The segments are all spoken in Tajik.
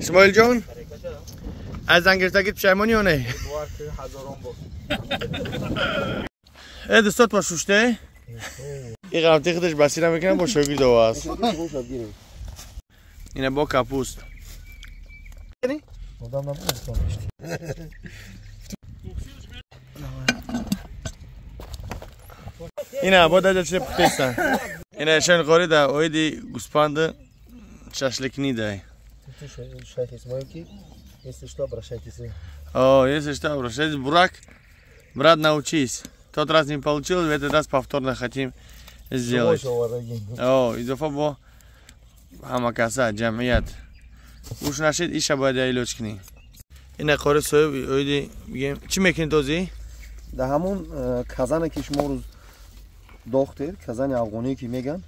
اسماعیل جان از زنگ گرفتگیت پشیمانی یا نه؟ ای دوستات با شوشته؟ این قرمتی خودش بسیره میکنه با شاگرد او است. اینه با کپوست. اینه با دجا چه پختیستن. اینه شن قاری ده اویدی گوسپند شاشلیک نیده. Если что, обращайтесь. О, если что, обращайтесь. Бурак, брат, научись. Тот раз не получилось, в этот раз повторно хотим сделать. О, изофа бо ҳамакаса ҷамъият. Уш нашид иша бояд илоҷ кунӣ. Ина қори соҳиб оиди бигем чӣ мекунӣ този? Дар ҳамон казане ки шумо рӯз дохтед, казани афғоние ки меган,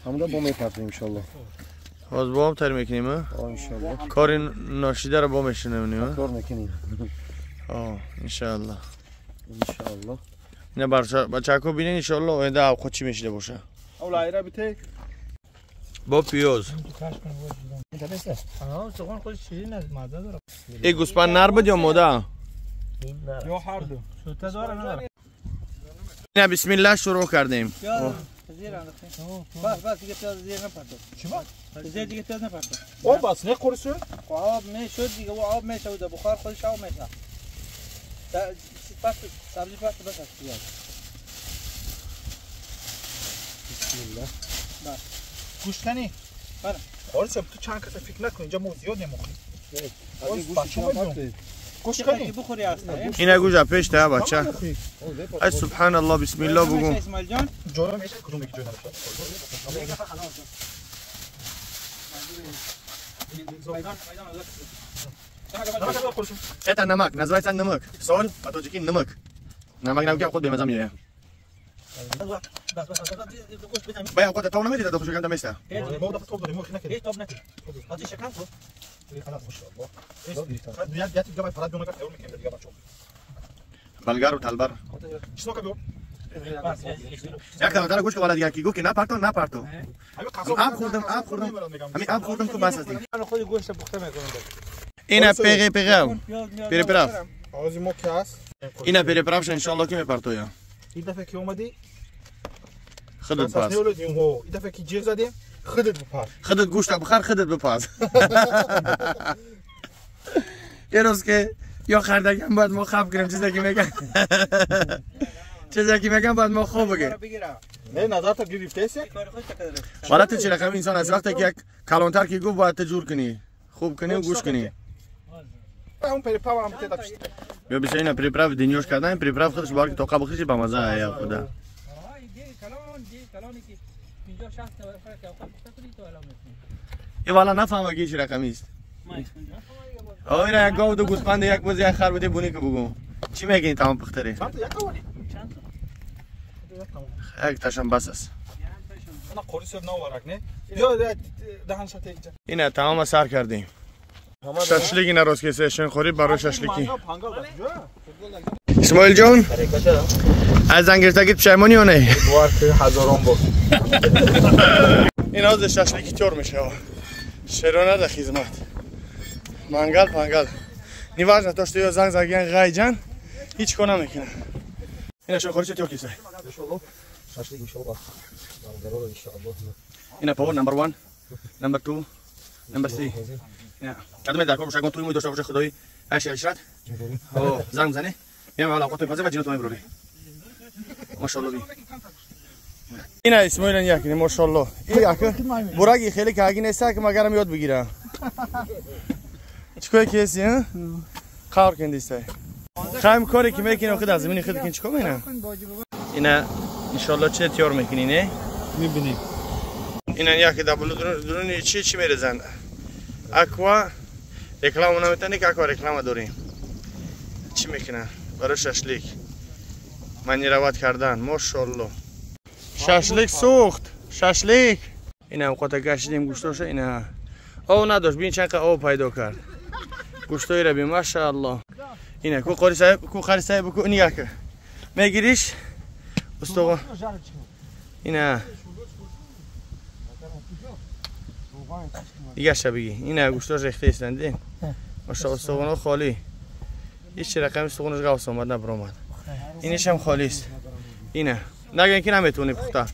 ҳамонда бо мепартем иншаллоҳ. Боз бо ҳам тайёр мекунем, а? Иншаллоҳ. Кори ношидаро бо мешунавем, кор мекунем. О, иншаллоҳ. Иншаллоҳ. Ина бачако бинед иншаллоҳ оянда авқот чӣ мешида боша. Бо пиёз. Ин гӯспанд нар буд ё мода? Ина бисмиллаҳ шурӯъ кардем. آب است نه قرصه؟ آب میشد دیگه، او آب میشه و بخار خودش آب میشه. پس سبزی پس بس است پیاز. بسم الله. گوشت کنی؟ بله. قرصه تو چند کس فکر نکن اینجا ما زیاد نمیخوریم. گوشت کنی؟ بخوری اصلا. اینا گوش پیش تا بچه. ای سبحان الله بسم الله بگو. اسماعیل جان. جوره میشه کدوم یکی جوره میشه؟ Это намак, называется намак. Соль, по-таджики намак. Намак нам худ бемаза меояд. Бая худ тоб намедида дохил шукан даместа. мо дафъа тоб дорем, мо хина тоб накунем. Ҳозир шакан ту. Балгару талбар. Як талбар гӯш кун дигар ки гуфт ки напартон, напартон. Об хӯрдам, об хӯрдам. Ҳамин об хӯрдам ку бас аст дигар. Худи гӯшт пухта мекунам. Ина пеғи пеғав. Переправ. Ози мо ки аст? Ина переправ ша иншаллоҳ ки мепартоя. Ин дафъа ки омадӣ? Худат паз. Ин дафъа ки ҷиғ задем, худат бипаз. Худат гӯшта бихар, худат бипаз. یه روز که یا خردگم باید ما خواب کنیم چیزی که میگن چیزی که میگن باید ما خواب بگیم. نه نظر تا گرفته است. والا تو چه رقم انسان از وقتی که یک کلانتر که گفت باید جور کنی خوب کنی و گوش کنی. اون پریپاو هم تدا بیا بشه اینا پریپراو دنیوش کردن پریپراو خودش بار که توقع بخشی با مزه یا خدا. ای والا نفهمه که چه رقمی است. آره یک گاو دو گوسفند یک بز یک خر بوده بونی که بگو چی میگین تمام پختری؟ یک تاشم بس است. اینه تمام سر کردیم. شاشلیک اینا روز که سشن خوری برای شاشلیکی. اسماعیل جان از زنگ گرفتگیت پشیمانی یا نه؟ هزاران بار. این از شاشلیکی تور میشه. شیرانه در خدمت. منگل پنگل. Неважно то, что ее занг загиян гайджан, ҳеч кор намекунад. Ина шон хори чӣ тёр кисай? Шашлик иншаллоҳ. Ина повар number 1, number 2, number 3. Ина кадоме дар кор боша, ягон туй муй дошта боша, худои айши ишрат. О, занг мзане. Меам аввал авқот мепазем ва ҷиноту мебурорем. Машаллоҳ би. Ина Исмоилан якини машаллоҳ. Ин яка бураги хеле ки аги неста ки магарам ёд бигира. Чикое ки ҳести, ҳа? Қавр кендистай. Хайм коре ки мекунем худ аз замини худ кин чико мекунам? Ина иншаллоҳ чӣ тиёр мекунӣ, не? Мебинем. Ина яке даблу дуруни чӣ чӣ мерезанд? Аква реклама наметани ки аква реклама дорем. Чӣ мекунанд? Барои шашлик. Манироват кардан, машаллоҳ. Шашлик сӯхт, шашлик. Ина овқата гаштидем гӯштоша, ина об надошт, бин чанд об пайдо кард. Гӯштоиро бин, машааллоҳ. Ина ку қори саҳиб, ку қари саҳиб, ку нигоҳ кун. Мегириш? Устогон. Ина. دیگه شبیه این گوشتاش ریخته استن دیدین ماشاءالله استخونا خالی هیچ رقم استخونش قوس آمد نبرآمد اینش هم خالی است اینه نگن که نمیتونی پخته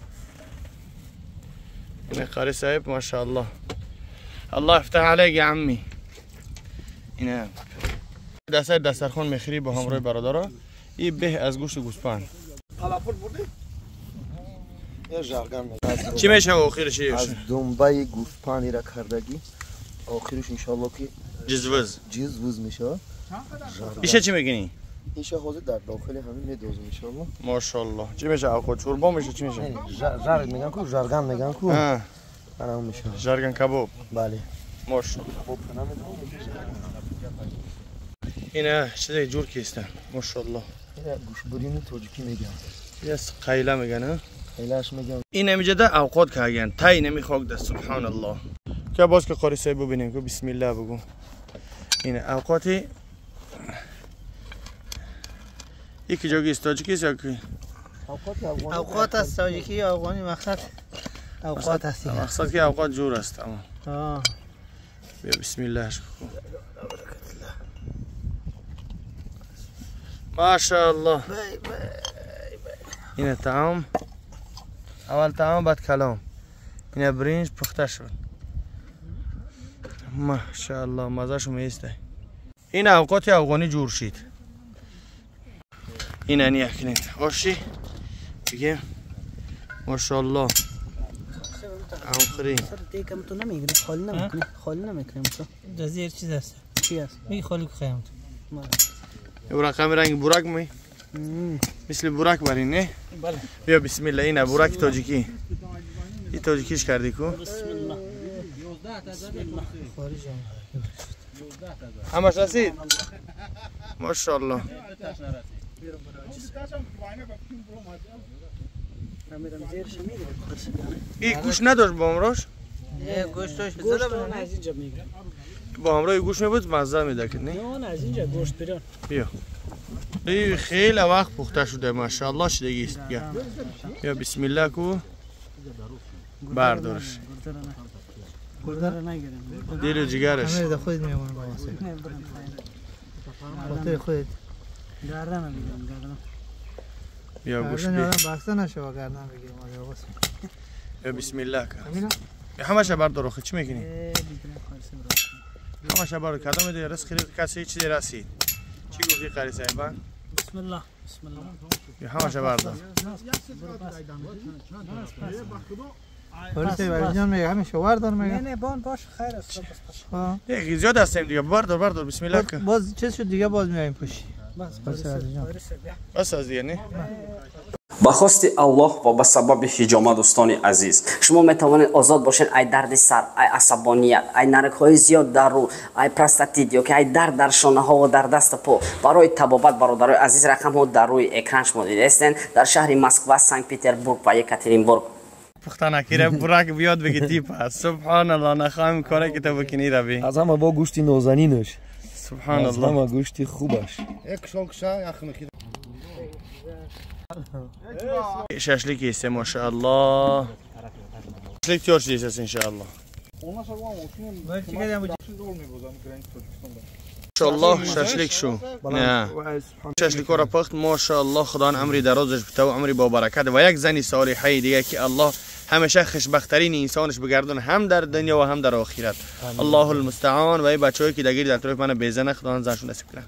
اینه قاری صاحب ماشاءالله الله افتح علیک یا عمی اینه دستر دسترخوان میخری با همراه برادرها این به از گوشت گوسفند چی میشه آخرش؟ از دنبه گوسفندی را کردگی آخرش انشالله که جزوز جزوز میشه. ایشه چی میگنی؟ ایشه حاضر در داخل همین میدوزم انشالله. ماشاءالله چی میشه؟ آخر چوربا میشه چی میشه؟ ژرگ میگن کو ژرگان میگن کو. انا میشه ژرگان کباب. بله ماشاءالله. اینا چیزای جور کیستن ماشاءالله. اینا گوش برین تاجیکی میگن. یس قیله میگن. قیلهش میگن. این همیجا ده اوقات کردن تای نمی خاک ده سبحان الله. که باز که قاری صاحب ببینیم که بسم الله بگو. این اوقاتی یکی جاگی است تاجیکی است یا که اوقات است تاجیکی افغانی مقصد اوقات است مقصد که اوقات جور است اما بیا بسم الله کن. ماشاءالله. اینه طعام اول طعام بعد کلام. اینه برنج پخته شد ماشاءالله مزهشو میسته. این اوقات افغانی جور شد. این انی اکنید آشی بگیم ماشاءالله. آخری دیگه تو نمیگیری خالی نمیکنی خالی نمیکنیم تو جزیر چیز است چی است می خالی خیم تو رقم رنگ بورک می مثل بورک برین نه بله. بیا بسم الله. اینه بورک تاجیکی این تاجیکیش کردی کو بسم الله همش رسید ماشاءالله. این گوش نداشت با همراش؟ نه گوش داشت گوشت از اینجا میگیرم با همراه گوش میبود مزه میده که نه نه از اینجا گوشت بیرون بیا این خیلی وقت پخته شده ماشاءالله شدگی است. بیا بسم الله کو بردارش دل و جگرش همه خودت میمونه با واسه خاطر خودت گردن میگیرم گردن بیا گوش بی بسته نشه با گردن بگیرم. بیا بسم الله کن همش بردار. آخه چی میکنی؟ همش بردار کدام دیگه رزق خیلی کسی چیزی رسید چی گفتی قاری صاحب؟ بسم الله بسم الله. بیا همش بردار. قاری صاحب جان میگه همیشه وردار میگه نه نه بان باش خیر است. دیگه زیاد هستیم دیگه بردار بردار بسم الله کن. باز چیز شد دیگه باز میایم پشت بس بس از دیگه نه ба хости Аллоҳ ва ба сабаби ҳиҷома дӯстони азиз шумо метавонед озод бошед ай дарди сар, ай асабоният, ай наракҳои зиёд дар рӯ, ай простатит ё ки ай дард дар шонаҳо ва дар дасту по. Барои табобат бародарои азиз рақамҳо дар рӯи экран шумо дидаистед дар шаҳри Москва, Санкт-Петербург ва Екатеринбург. пухтанакира бурак биёд бигӣ типа субҳоналлоҳ нахоҳем коре ки ту бикунӣ раби аз ҳама бо гӯшти нозанинаш субҳоналлоҳ аз ҳама гӯшти хубаш шашлик есть ماشاءالله. шашлик тёр шудааст иншааллоҳ. ماشاءالله шашлик шу шашликҳоро пухт ماشاءالله. خدا عمری درازش بده و عمری با برکت و یک زنی صالحه دیگه که الله همیشه خوشبخت‌ترین انسانش بگردون هم در دنیا و هم در آخرت. الله المستعان. و این بچه‌ای که دگیر در طرف من بیزنه خدا زنشون نصیب کنه.